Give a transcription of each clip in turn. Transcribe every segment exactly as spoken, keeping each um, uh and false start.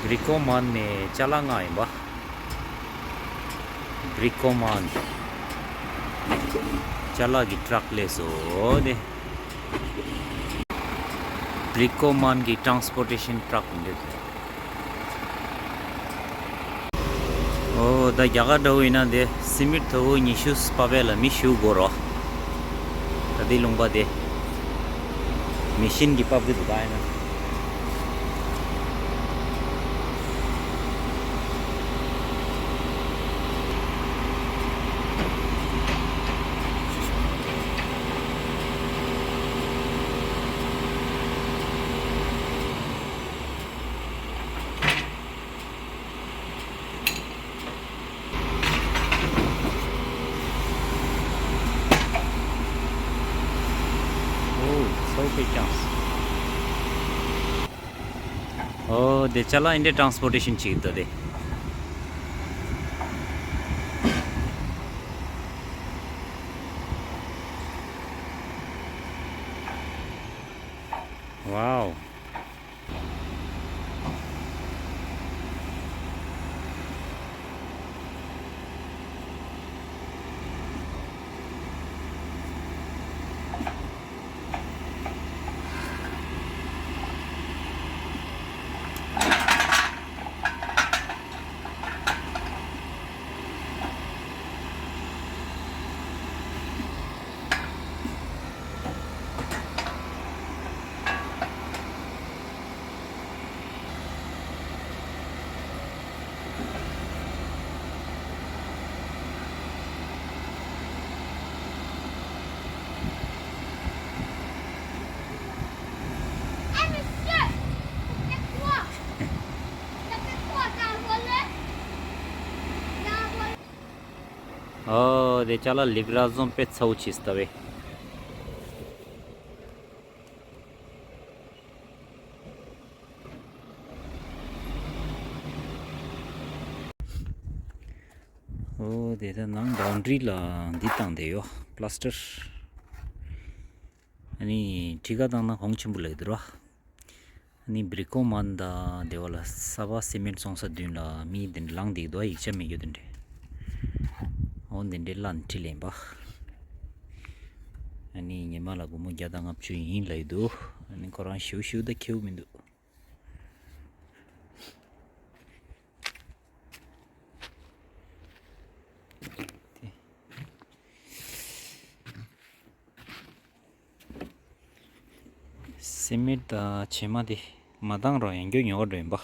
བྲི་ཀོ་མན་ནས་ཅ་ལག་མངགས་ཡིན་པ། བྲི་ཀོ་མན། ཅ་ལག་གི་ཊག་སླེབས་སོང་དེ། བྲི་ཀོ་མན་གྱི་ཊྲན་སི་པོར་ཊེ་ཤན་ཊག་ཡིན་འདུག་ཨོ་ད་རྒྱ་གར་འདྲ་བོ་ཡིན་ན་དེ་སི་མེན་ཊི་ཐོ་བོ་ཉི་ཤུ་ཕབ་པ་ལ་མི་བཞི་དགོས་རོ། ད་དེ་ལུང་པ་དེ་མེ་ཤིན་གྱིས་ཕབ་གི་འདུག་ག་ཡིན་ན། ཨོ་ཚ་བོ་དཔེ་ཀྱང་། ཨོ་དེ་ཅ་ལག་ཨིན་དྲ་ཊྲན་སི་པོར་ཊེ་ཤན་ཅིག་འདུག་དེ། ཝའོ། ཨོ་དེ་ཅ་ལག་ལིབ་ར་ཟོན་དཔེ་ཚ་བོ་ཆེ་སྟ་བས། ཨོ་དེ་ད་ནང་བའུན་ཌ་རི་ལ་འདི་བཏང་བསྡད་ཡོད། པ་ལ་སི་ཊར། ཨ་ནི་ཁྲི་ཀ་བཏང་ན་གོང་ཆེན་པོ་ལེགས་འདུག་ར། ཨ་ནི་བྲི་ཀོ་མན་དང་དེ་བ་ལ་ས་བ་སི་མེན་ཊི་བཙོང་ས་མདུན་ལ་མི་དེ་འདྲ་ལངས་བསྡད་འདུག་ཡིག་ཆ་མེད་རྒྱུ་དེ་འདྲས། འོ་དེ་འདྲས་ལ་ཁྲིད་ལེན་པ། ཨ་ནི་ཉི་མ་ལ་སྒོར་མོ་བརྒྱ་དང་ལྔ་བཅུ་ཡིན་ལབ་ཀྱི་འདུག་ཨ་ནི་ཁོ་རང་ཞུ་ཞུ་ད་ཁེའུ་མི་འདུག་སི་མེན་ཊི་དང་བྱེ་མ་དེ་མ་བཏང་རོགས་ཡང་སྐྱོ་ཉོ་ག་འགྲོ་ཡིན་པ།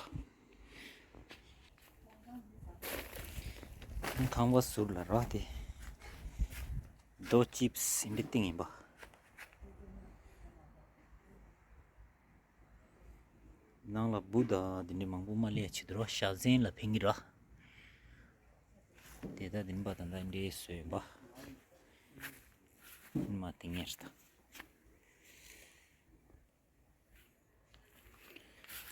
ཁང་པ་ཟུར་ལ་རོགས་དེ་རྡོ་ཅིབ་སི་འདི་བཏིང་ཡིན་པ། ནང་ལ་འབུ་དང་དེ་འདྲའི་མང་པོ་མ་སླེབས་ཡ་ཆེད་དུ་རོ་ཤ་ཟན་ལ་ཕན་གྱི་ར། དེ་ད་དེ་འབའ་ད་ད་འདྲའི་བཟོས་པ། མ་དེ་ངེར་ད།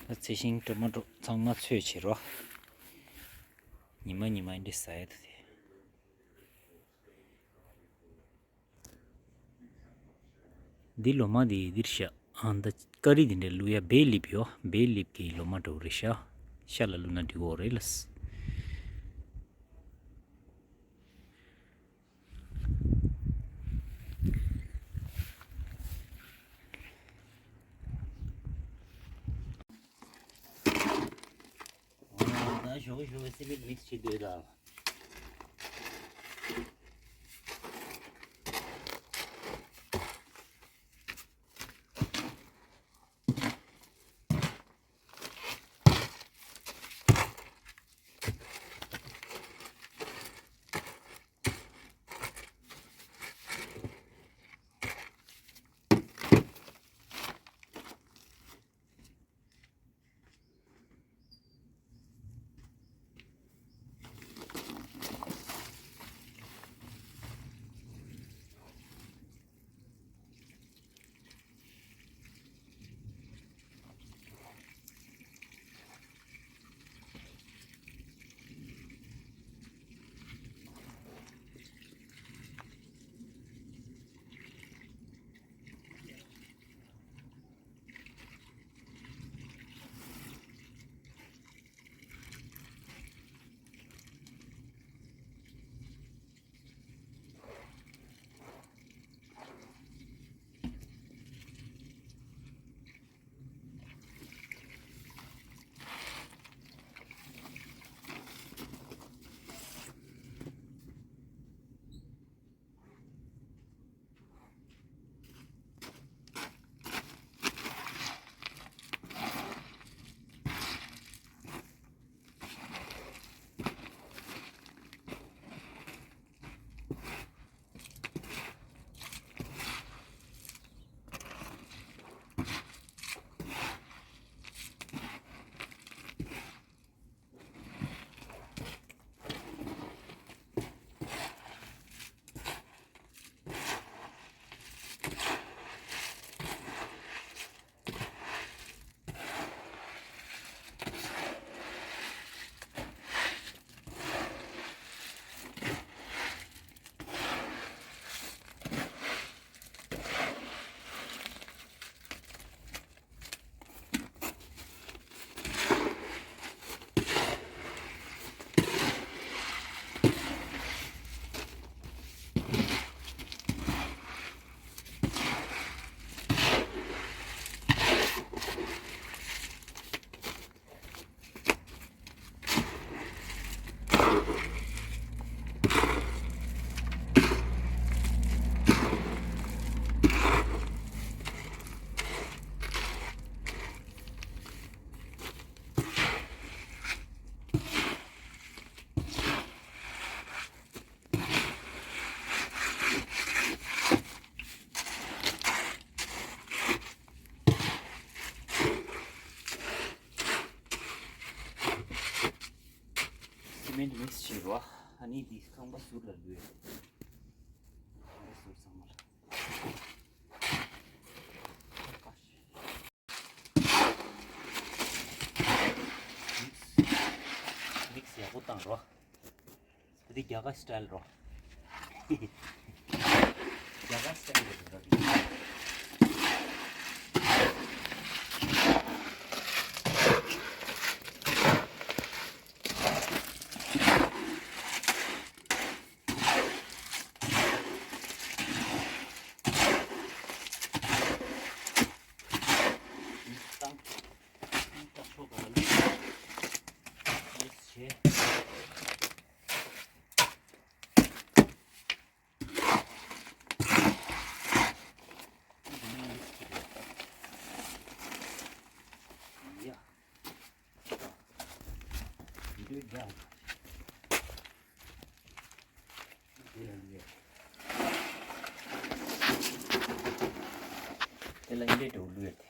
ད་ཚེ་ཤིང་ཊོ་མ་ཊོ་ཚང་མ་ཚོས་བྱེད་རོ། ཉི་མ་ཉི་མ་འདྲའི་ཟ་ཡ་དུ་དེ། འདི་ལོ་མ་འདི་འདིར་ཤ། ཨ་ད་ཀ་རི་འདི་འདྲ་བླུག་ཡ་བེ་ལིབ་ཡོ། བེ་ལིབ་ཀྱི་ལོ་མ་འདྲ་བོ་རེད་ཤ། ཤ་ལ་བླུག་ན་འགྲིག་གོ་རེད་ལ། ད་ཞོགས་ཞོགས་སི་མིད་མིག་སི་བྱེད་འདོད་ད། སི་མེན་ཊི་མིག་སི་བྱེད་རོགས། ཨ་ནི་འདི་ཁང་པ་ཟུར་ལ་ལུས། ཁང་པ་ཟུར་ཚང་མ་ལ། མིག་སི་མིག་སི་ཡག་པོ་བཏང་རོགས། འདི་རྒྱ་གར་སི་ཊལ་རོ། རྒྱ་གར་སི་ཊལ་རོ། དེ་ལ་འདི་འདྲ་བླུགས་ཡོད་དེ།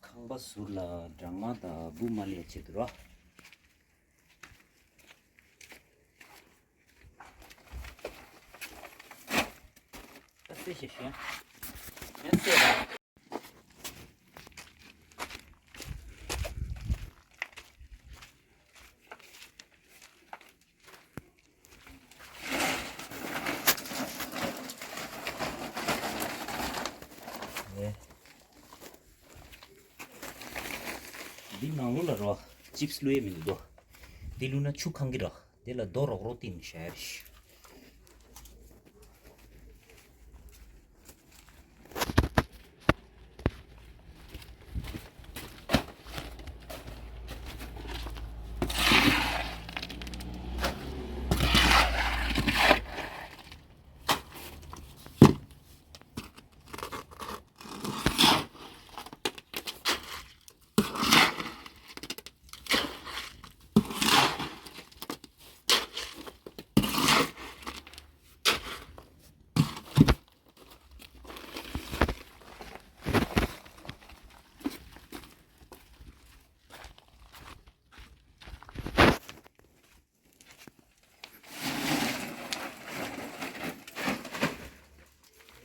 ཁང་པ་ཟུར་ལ་སྦྲང་མ་དང་འབུ་མ་སླེབས་ཆེད་དུ་རོ། ད་སེ་ཞེ་ཞེ། ཡང་སེ་ར། འདི་ནང་ལོགས་ལ་རོ། ཅིབ་སི་བླུགས་ཡས་མི་འདུག་འདི་བླུགས་ན་ཆུ་གང་གི་རོ། དེ་ལ་རྡོ་རོག་རོག་བཏིང་ནས་བཞག་ཡ་རེད།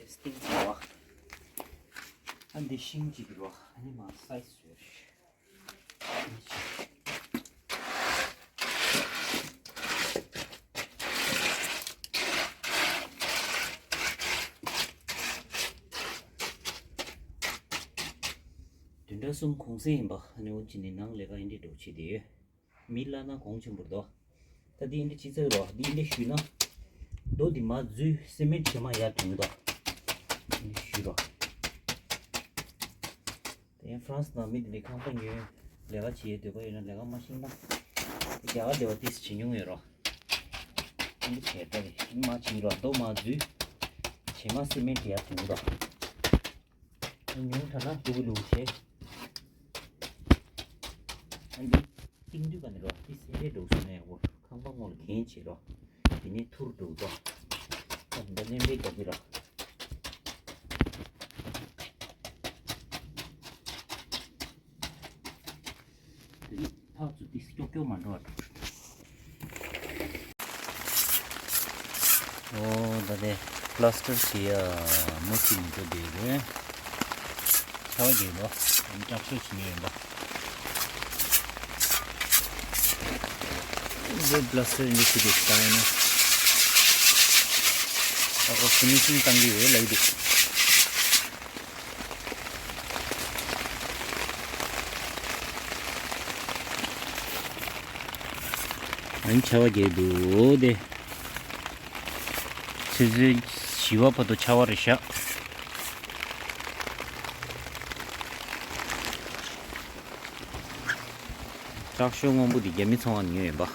ཨེ་སྟེང་ཚ་བ། ཨ་འདི་ཤིང་གཅིག་རོ། ཨ་ནི་མ་སའི་ཟེར། བདུན་ཕྲག་གསུམ་གུང་སེང་ཡིན་པ། ཨ་ནི་འོ་ཅི་ནི་ནང་ལས་ཀ་ཡིན་འདྲི་འགྲོ་བྱེད་དེ་ཡོད། མི་ལ་ན་གོང་ཆེན་པོར་དོ། ད་འདི་འདི་ཅི་ཚེ་རོ། འདི་འདི་ཞུས་ན། རྡོ་འདི་མ་འཛུལ་སེ་མེན་ཊི་བྱེ་མ་ཡར་དྲངས་དོ། འདི་ཞུས་རོ། དེ་ཡང་ཧྥ་རན་སི་ནང་མི་འདི་འདྲའི་ཁང་པ་ཉོས། ལས་ཀ་བྱེད་འདོད་པ་ཡོད་ན་ལས་ཀ་མ་ཤེས་ན། རྒྱ་གར་སྡེ་བ་ཏིས་བྱེད་མྱོང་ཡོད་རོ། འདི་བྱས་ད་རེ་མ་བྱེད་རོ། རྡོ་མ་འཛུལ། བྱེ་མ་སེ་མེན་ཊི་ཡར་དྲངས་དོ། ཉུང་དྲགས་ན་སྡུག་གི་ལུགས་བྱེད། ཨ་འདི་གཏིང་དུས་ག་ནས་རོ། ཏི་སེ་རེ་འགྲོ་སོང་ནས་འོ། ཁང་པ་སྔོན་ལ་གན་བྱེད་རོ། དེ་ནས་ཐུར་འགྲོ་དོ། ཨ་འདི་ནས་མེད་རྒྱབ་ཀྱི་རོ། དེ་ནས་ཕར་ཚུར་ཏི་སྐྱོག་སྐྱོག་མ་འགྲོ་བ་འགྲོ། ཨོ་ད་དེ་པླ་སི་ཊར་བྱེད་ཡ་མུ་མཐུད་ནས་འགྲོ་བསྡད་རེད། ཆར་པ་རྒྱག་ལོ། དྲག་ཤོས་བྱེད་ངེས་ཡིན་པ། འདི་པླ་སི་ཊར་འདི་བྱེད་དུས་བཏང་ཡ་ན། ཨ་ཁོ་ཕི་ནི་ཤིང་བཏང་གི་ཡོད་ལབ་ཀྱི་འདུག་ཨ་ནི་ཆར་པ་རྒྱག་འདུག་དེ། ཆུ་ཚོད་བཞི་པ་བར་དུ་ཆར་པ་རེད་ཤག་དྲག་ཤོས་སྔོན་པོ་འདི་རྒྱ་མི་ཚོང་ཁང་ནས་ཉོས་ཡིན་པ།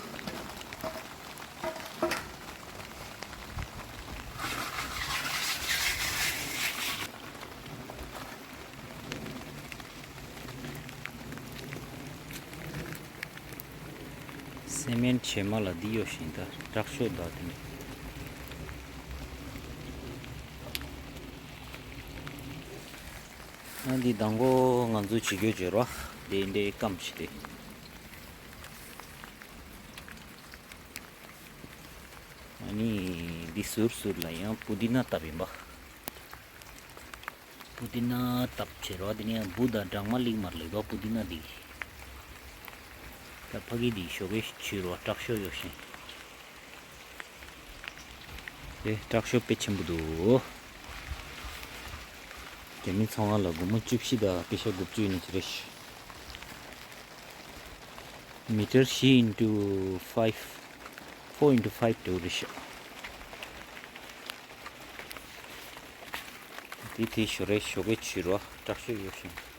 སེ་མེན་བྱེ་མ་ལ་འདི་གཡོ་བཞིན་ད་དྲག་ཤོས་འདུག་དེ་ནས། ཨ་འདི་དང་པོ་ང་ཚོ་བྱེད་རྒྱུ་བྱོས་རོགས། འདི་འདྲའི་སྐམ་ཞིག་དེ། ནི་འདི་ཟུར་ཟུར་ལ་ཡང་པུ་དི་ན་བཏབ་ཡིན་པ། པུ་དི་ན་བཏབ་བྱེད་རོགས། དེ་ནས་ཡང་བུ་དང་སྦྲང་མ་ལིག་མར་ལེགས་པ་པུ་དི་ན་འདི། ད་ཕ་གི་འདི་ཞོགས་ཀས་བྱེད་རོགས། དྲག་ཤོས་ཡོད་ཤིང་། དེ་དྲག་ཤོས་དཔེ་ཆེན་པོ་འདུག། རྒྱ་མི་ཚོང་བ་ལ་སྒོར་མོ་བཅུ་བཞི་དང་པེ་ཤ་དགུ་བཅུ་ཡིན་ནི་ཅི་རེད་ཤག། མི་ཊར་བཞི་into five, four into five འགྲོ་རེད་ཤག། དེ་དེ་ཞོགས་རེ་ཞོགས་ཀས་བྱེད་རོགས། དྲག་ཤོས་ཡོད་ཤིང་།